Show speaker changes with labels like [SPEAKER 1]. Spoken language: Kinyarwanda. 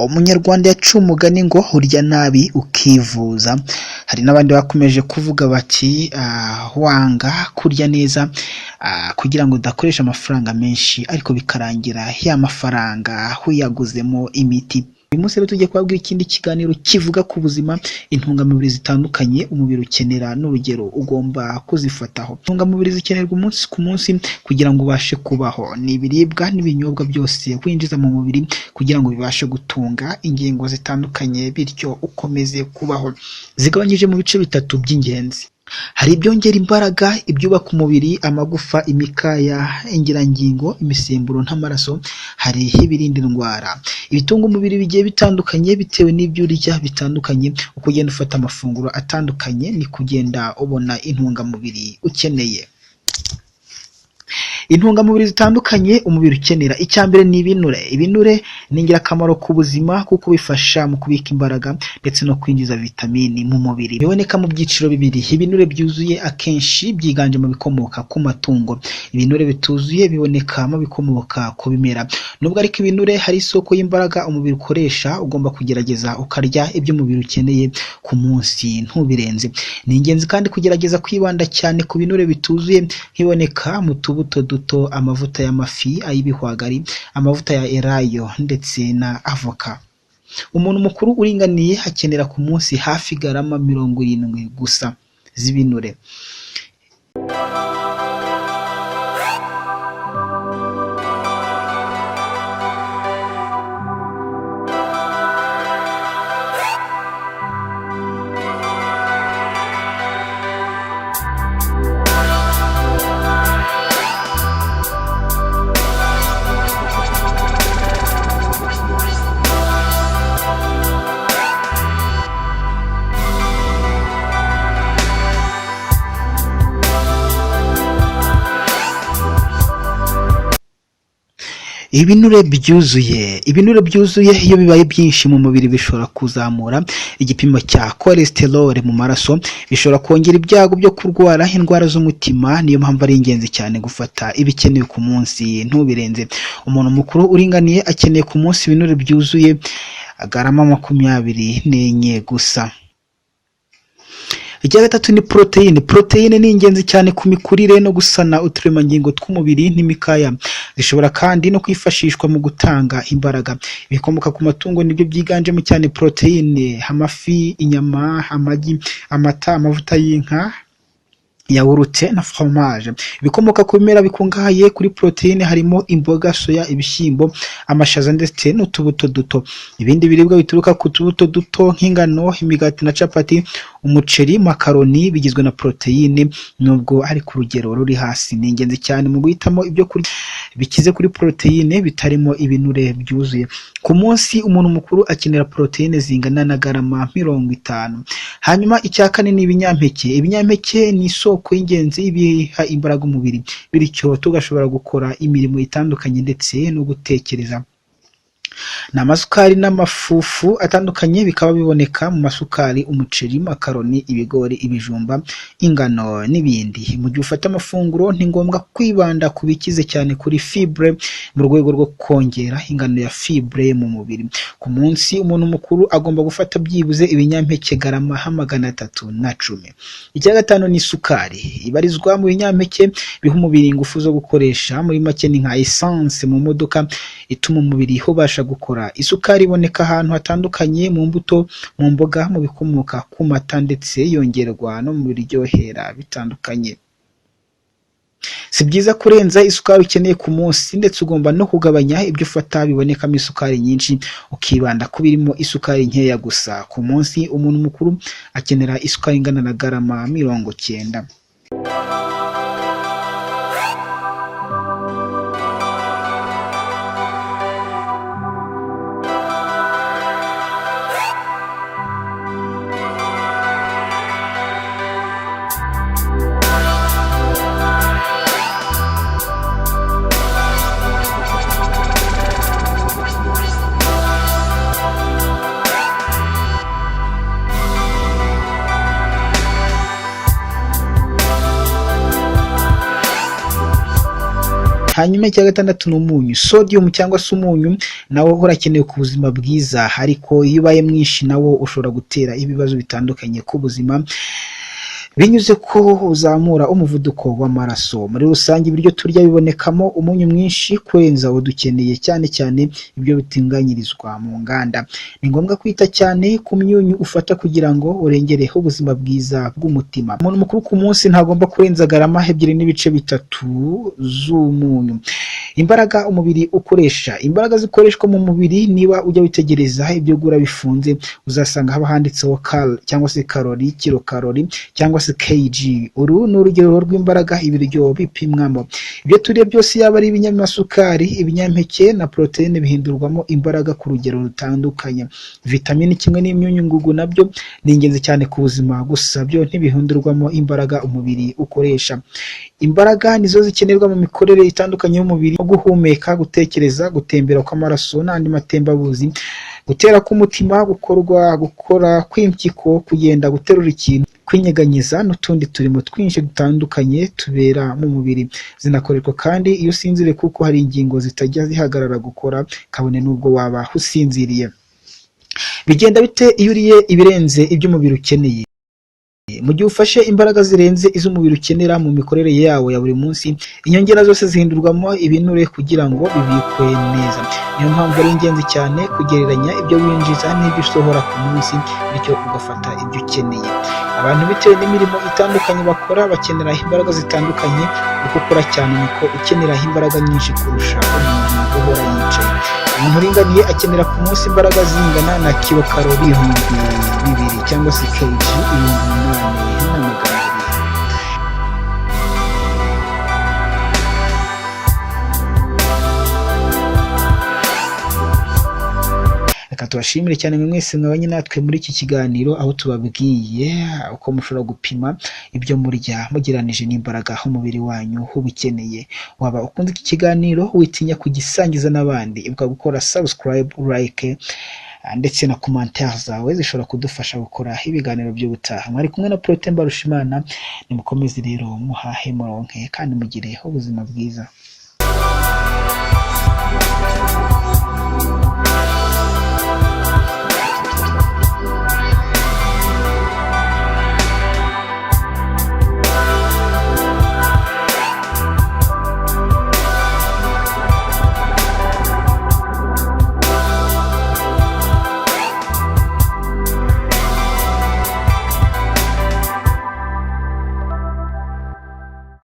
[SPEAKER 1] Umunyarwanda yaciye umugani ngo urya nabi ukivuza. Hari n'abandi bakomeje kuvuga bati wanga kurya neza kugira ngo udakoresha amafaranga menshi, ariko bikarangira ya mafaranga uyaguzemo imiti. Uyu munsi rero tugiye kubabwira ikindi kiganiro kivuga ku buzima, intungamubiri zitandukanye umubiri ukenera n'urugero ugomba kuzifataho. Intungamubiri zikenerwa umunsi ku munsi kugira ngo ubashe kubaho. Ni ibiribwa n'ibinyobwa byose winjiza mu mubiri kugira ngo bibashe gutunga ingingo zitandukanye, bityo ukomeze kubaho. Zigabanyije mu bice bitatu by'ingenzi. Hari ibyongera imbaraga, ibyubaka umubiri, amagufa, imikaya, ingirangingo, imisemburo n'amaraso, hari ibirinda indwara. Ibitunga umubiri bigiye bitandukanye bitewe n'ibyo urya bitandukanye, uko ugenda ufata amafunguro atandukanye niko ugenda ubona intungamubiri ukeneye. Intungamubiri zitandukanye umubiri ukenera. Icya mbere ni ibinure. Ibinure ni ingirakamaro ku buzima kuko bifasha mu kubika imbaraga ndetse no kwinjiza vitamini mu mubiri. Biboneka mu byiciro bibiri. Ibinure byuzuye akenshi byiganje mu bikomoka ku matungo. Ibinure bituzuye biboneka mu bikomoka ku bimera. Nubwo ariko ibinure hari isoko y'imbaraga umubiri ukoresha, ugomba kugerageza ukarya ibyo umubiri ukeneye ku munsi ntubirenze. Ni ingenzi kandi kugerageza kwibanda cyane ku binure bituzuye nk'iboneka mu tubuto duto, amavuta y'amafi, ay'ibihwagari, amavuta ya elayo ndetse na avoka. Umuntu mukuru uringaniye akenera ku munsi hafi garama 70 gusa z'ibinure. Ibinure byuzuye. Ibinure byuzuye iyo bibaye byinshi mu mubiri bishobora kuzamura igipimo cya cholesterol mu maraso, bishobora kongera ibyago byo kurwara indwara z'umutima. Niyo mpamvu ari ingenzi cyane gufata ibikenewe ku munsi ntubirenze. Umuntu mukuru uringaniye akeneye ku munsi ibinure byuzuye garama 24 gusa. Icya gatatu ni poroteyine. Poroteyine ni ingenzi cyane ku mikurire no gusana uturemangingo tw'umubiri n'imikaya. Zishobora kandi no kwifashishwa mu gutanga imbaraga. Ibikomoka ku matungo nibyo byiganjemo cyane poroteyine: amafi, inyama, amagi, amata, amavuta y'inka, yawurute na fromage. Ibikomoka ku bimera bikungahaye kuri poroteyine harimo imboga, soya, ibishyimbo, amashaza ndetse n'utubuto duto. Ibindi biribwa bituruka ku tubuto duto nk'ingano, imigati na capati, umuceri, makaroni bigizwe na poroteyine nubwo ari ku rugero ruri hasi. Ni ingenzi cyane mu guhitamo ibyo kurya bikize kuri poroteyine bitarimo ibinure byuzuye. Ku munsi umuntu mukuru akenera poroteyine zingana na garama 50. Hanyuma icya kane ni ibinyampeke. Ibinyampeke ni isoko y'ingenzi biha imbaraga umubiri, bityo tugashobora gukora imirimo itandukanye ndetse no gutekereza. Ni amasukari n'amafufu atandukanye, bikaba biboneka mu masukari, umuceri, makaroni, ibigori, ibijumba, ingano n'ibindi. Mu gihe ufata amafunguro ni ngombwa kwibanda ku bikize cyane kuri fibre mu rwego rwo kongera ingano ya fibre mu mubiri. Ku munsi umuntu mukuru agomba gufata byibuze ibinyampeke garama 310. Icya gatanu ni isukari. Ibarizwa mu binyampeke biha umubiri ingufu zo gukoresha, muri make ni nka essence mu modoka ituma umubiri ubasha gukora. Isukari iboneka ahantu hatandukanye mu mbuto, mu mboga, mu bikomoka ku mata ndetse yongerwa no mu biryohera bitandukanye. Si byiza kurenza isukari ukeneye ku munsi, ndetse ugomba no kugabanya ibyo ufata bibonekamo isukari nyinshi, ukibanda ku birimo isukari nkeya gusa. Ku munsi umuntu mukuru akenera isukari ingana na garama 90. Hanyuma icya gatandatu ni umunyu. Sodium cyangwa se umunyu nawo urakenewe ku buzima bwiza, ariko iyo ubaye mwinshi nawo ushobora gutera ibibazo bitandukanye ku buzima, binyuze ko uzamura umuvuduko w'amaraso. Muri rusange ibiryo turya bibonekamo umunyu mwinshi kurenza uwo dukeneye, cyane cyane ibyo bitunganyirizwa mu nganda. Ni ngombwa kwita cyane ku myunyu ufata kugira ngo urengere ubuzima bwiza bw'umutima. Umuntu mukuru ku munsi ntagomba kurenza garama 2.3 z'umunyu. Imbaraga umubiri ukoresha. Imbaraga zikoreshwa mu mubiri, niba ujya witegereza ibyo ugura bifunze, uzasanga haba handitseho cal cyangwa se karori, kilo karori cyangwa se kg. Uru ni urugero rw'imbaraga ibiryo bipimwamo. Ibyo turiye byose, yaba ari ibinyamasukari, ibinyampeke na poroteyine, bihindurwamo imbaraga ku rugero rutandukanye. Vitamini kimwe n'imyunyu ngugu nabyo ni ingenzi cyane ku buzima, gusa byo ntibihindurwamo imbaraga umubiri ukoresha. Imbaraga nizo zikenerwa mu mikorere itandukanye y'umubiri, nko guhumeka, gutekereza, gutembera kw'amaraso n'andi matembabuzi, gutera k'umutima, gukora kw'impyiko, kugenda, guterura ikintu, kwinyeganyeza n'utundi turimo twinshi dutandukanye tubera mu mubiri. Zinakoreshwa kandi iyo usinziriye, kuko hari ingingo zitajya zihagarara gukora kabone n'ubwo waba usinziriye. Bigenda bite iyo uriye ibirenze ibyo umubiri ukeneye? Mu gihe ufashe imbaraga zirenze iz'umubiri ukenera mu mikorere yawo ya buri munsi, inyongera zose zihindurwamo ibinure kugira ngo bibikwe neza. Niyo mpamvu ari ingenzi cyane kugereranya ibyo winjiza n'ibyo usohora ku munsi, bityo ugafata ibyo ukeneye. Abantu bitewe n'imirimo itandukanye bakora bakenera imbaraga zitandukanye. Uko ukora cyane niko ukenera imbaraga nyinshi kurusha umuntu uhora yicaye. Umuntu uringaniye akenera ku munsi imbaraga zingana na kilo karori 2000 cyangwa se kg 8200. Reka tubashimire cyane mwe mwese mwabanye natwe muri iki kiganiro, aho tubabwiye uko mushobora gupima ibyo murya mugereranije n'imbaraga umubiri wanyu uba ukeneye. Waba ukunze iki kiganiro, witinya kugisangiza n'abandi. Ibuka gukora subscribe, like ndetse na commentaire zawe zishobora kudufasha gukora ibiganiro by'ubutaha. Mwari kumwe na Protais Mbarushimana. Nimukomeze rero muhahe muronke kandi mugire ubuzima bwiza.